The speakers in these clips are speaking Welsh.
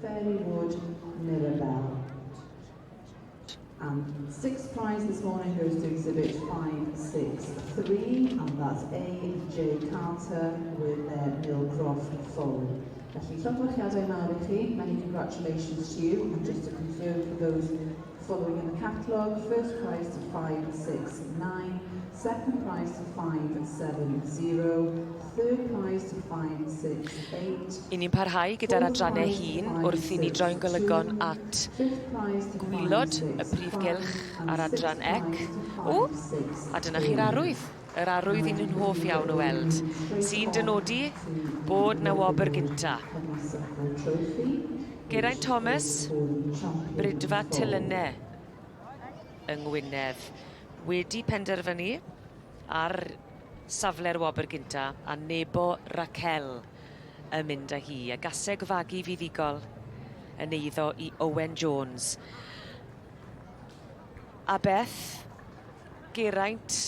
Fairywood Mirabelle. And sixth prize this morning goes to exhibit 563, and that's A.J. Carter with their Millcroft foal. Felly, llongyfarchiadau mawr i chi, many congratulations to you, and just to confirm for those following in the catalogue, first prize to 569, second prize to 570, third prize to 568, I ni'n parhau gyda'r adrannau hŷn wrth i ni droi'n golygon at gwylod y prif gylch a'r adran ec. O, a dyna chi'r arwydd, yr arwydd i ni'n hoff iawn o weld, sy'n dynodi bod na wobr gynta. Geraint Thomas, Bridfa Telynne yng Ngwynedd, wedi penderfynu ar safle'r wobr gynta a Nebo Raquel yn mynd â hi. A gaseg fagu fuddugol yn eiddo i Owen Jones. A Beth, Geraint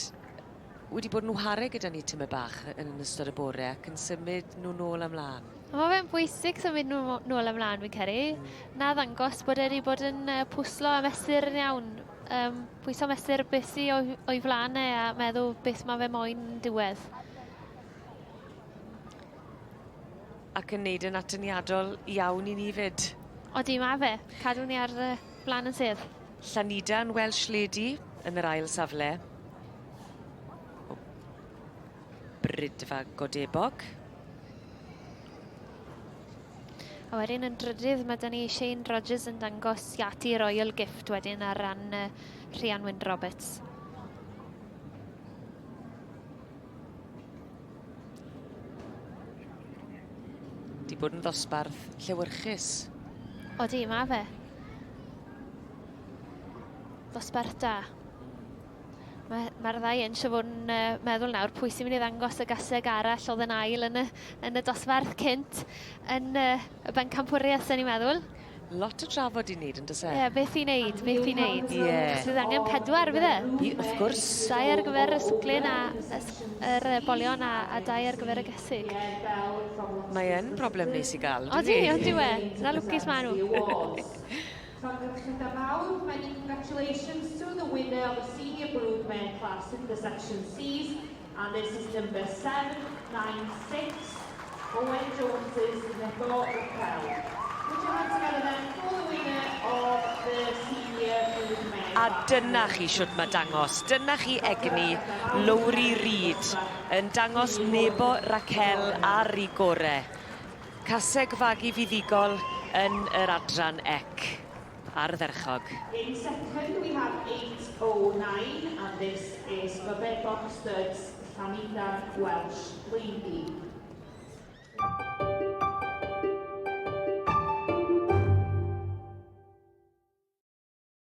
wedi bod yn whare gyda ni tymed bach yn ystod y bore ac yn symud nhw nôl a mlaen. Mae fe'n bwysig symud nhw nôl a mlaen fi'n credu. Na ddangos bod e wedi bod yn pwslo a mesur yn iawn. Um, pwyso mesur beth sy o'i, o'i flaen e a meddwl beth mae fe moyn yn diwedd. Ac yn neud yn atyniadol iawn i ni 'fyd. Odi, ma' fe. Cadw ni ar uh, flan yn sedd. Llanidan Welsh Lady yn yr ail safle. O Brydfa Godebog. A wedyn yn drydydd mae 'da ni Shane Rogers yn dangos Yati Royal Gift wedyn ar ran uh, Rhian Wyn Roberts. Di bod yn ddosbarth llewyrchus. Odi, mae fe. Dosbarth da. Mae'r mae ddau yn siŵr fod yn uh, meddwl nawr pwy sy'n mynd i ddangos y gaseg arall oedd yn ail yn y, yn y dosbarth cynt yn uh, y bencampwriaeth, sy'n ni'n meddwl. Lot o drafod i wneud, yn does e? Ie, yeah, beth i wneud, beth i wneud. Ie. Yeah. Sydd angen pedwar, fydd e? I, wrth gwrs. Dau ar gyfer y swglyn a yr bolion a, a dau ar gyfer y gesig. Mae yn broblem neis i gael, Odi, odi we. Na lwcus maen nhw. Llongyfarchiadau mawr, many congratulations to the winner of the senior broodmare class in the section C's, and this is number 796, Owen Jones's Nebo Raquel. Put your hands together then for the winner of the senior broodmare A dyna chi shwt mae dangos. Dyna chi egni Lowri Reid yn dangos Nebo Raquel ar ei gore. Caseg fagu fuddugol yn yr adran ec. Ardderchog. In second we have 809 and this is Mabebog Studs Llanidan Welsh Lady.